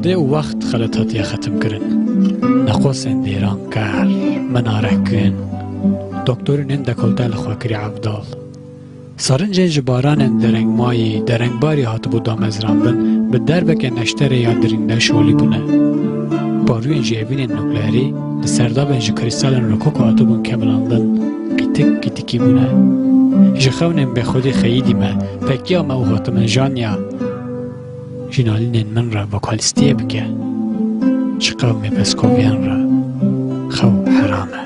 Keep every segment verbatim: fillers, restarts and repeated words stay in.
Dê û wext xelet hatiye xetimkirin. Neqosên dêran ker, minare kin. Doktorî nên dekolte li xwe kirî evdal. Sarincên ji baranên derengmayî, derengbarî hatibû damezrandin, bi derbeke neşterê ya dirînde şolî bûne. Parûyên ji evînên nukleerî li serdabên ji krîstalên rokoko hatibûn kemilandin, qîtik qîtikî bûne. Ji xewnên bêxwedî xeyîdî me, pekiya me û hatimin janya. Ji nalînên min re vokalîstiyê bike. Ji qewmê pezkoviyan re xew heram e.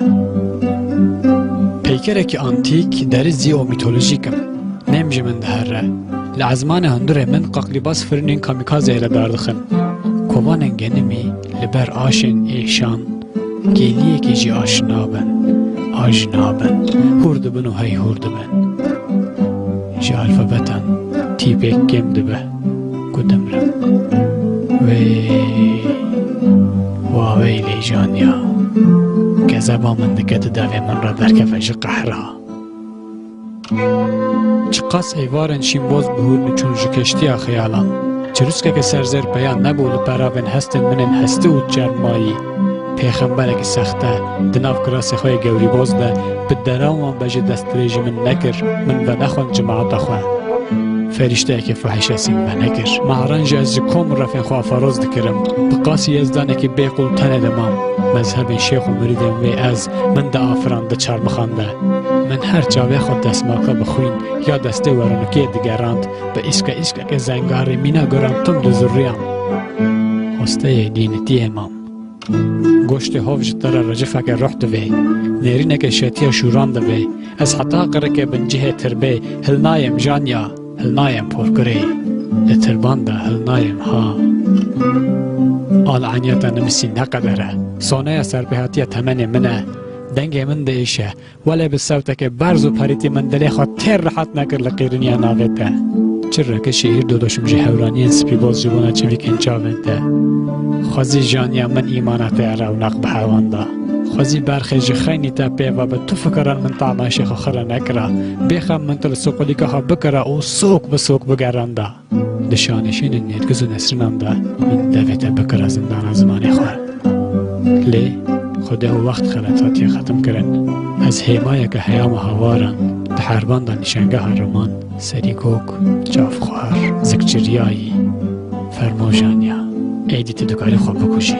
Peykerekî antîk, derizî û mîtolojîk im. Nêm ji min dihere. Li ezmanê hundirê min qaqlîbaz firînên kamîkazeyê li dar dixin. Kovanên genimî li ber aşên êşan, kêliyekî jî aşina bin, ajina bin, hûr dibin û hey hûr dibin. Ji alfabetan tîpek kêm dibe ku dimrim. Wey, wa weylê janya. Kezeba min dike di devê min re derkeve ji qehra. Çiqas êvarên şînboz bihûrnî çûn ji keştiya xeyalan. Çirûskeke serzêr peya nebû li peravên hestên min ên hestî û çermayî. Pêxemberekî sexte di nav kirasê xwe yê gewrîboz de bi derawan ve jî destdirêjî min nekir, min venexwend cemaeta xwe. Ferîşteyeke fahîşesî min venekir. Mahran jî ez ji kom û refên xwe aferoz dikirim. Bi qasî yezdanekî bêqûl tenê de mam. Mezhebên şêx û mirîdên wê ez min diafirand di çarmixan de. Min her çavê xwe destmaka bi xwîn ya destê werenokiyê digerand, bi îske îskeke zengarî mîna goran tim dizuriyam. Hosteyê dînitiyê mam. Goştê hov ji te re recifeke ruh divê. Nêrîneke şetiya şûran divê. Ez heta qirikê bin cihê tirbê hilnayêm janya, hilnayêm porkirê. Li tirban de hilnayêm ha. Al eniyeta nimisî ne qeder e. Soneya serpêhatiya temenê min e. Dengê min diêşe. Welê bi sewteke berz û perîtî min dilê xwe têr rihet nekir li qîriniya navê te. Çirreke şehîr dodoşim ji hewraniyên spîboz ji bona çivîkên çavên te. Xwezî janiya min îmana te ya rewneq bi hewan da. Xwezî berxê ji xeynî te pê ve bi tu fikiran min tama şêxo xira nekira. Bêxem min tu li soqolîka xwe bikira û sok bi sok bigeranda. Di şanişînên Nêrgiz û Nesrînan de min devê te bikira zindana zimanê xwe. Lê Xwedê û wext xelet hatiye xetimkirin. Ez hêmayeke heyama hawaran di herban de nîşangeha riman, serî gok, çavxwar, zikçiriyayî, fermo janiya. Êdî tu dikarî xwe bikujî.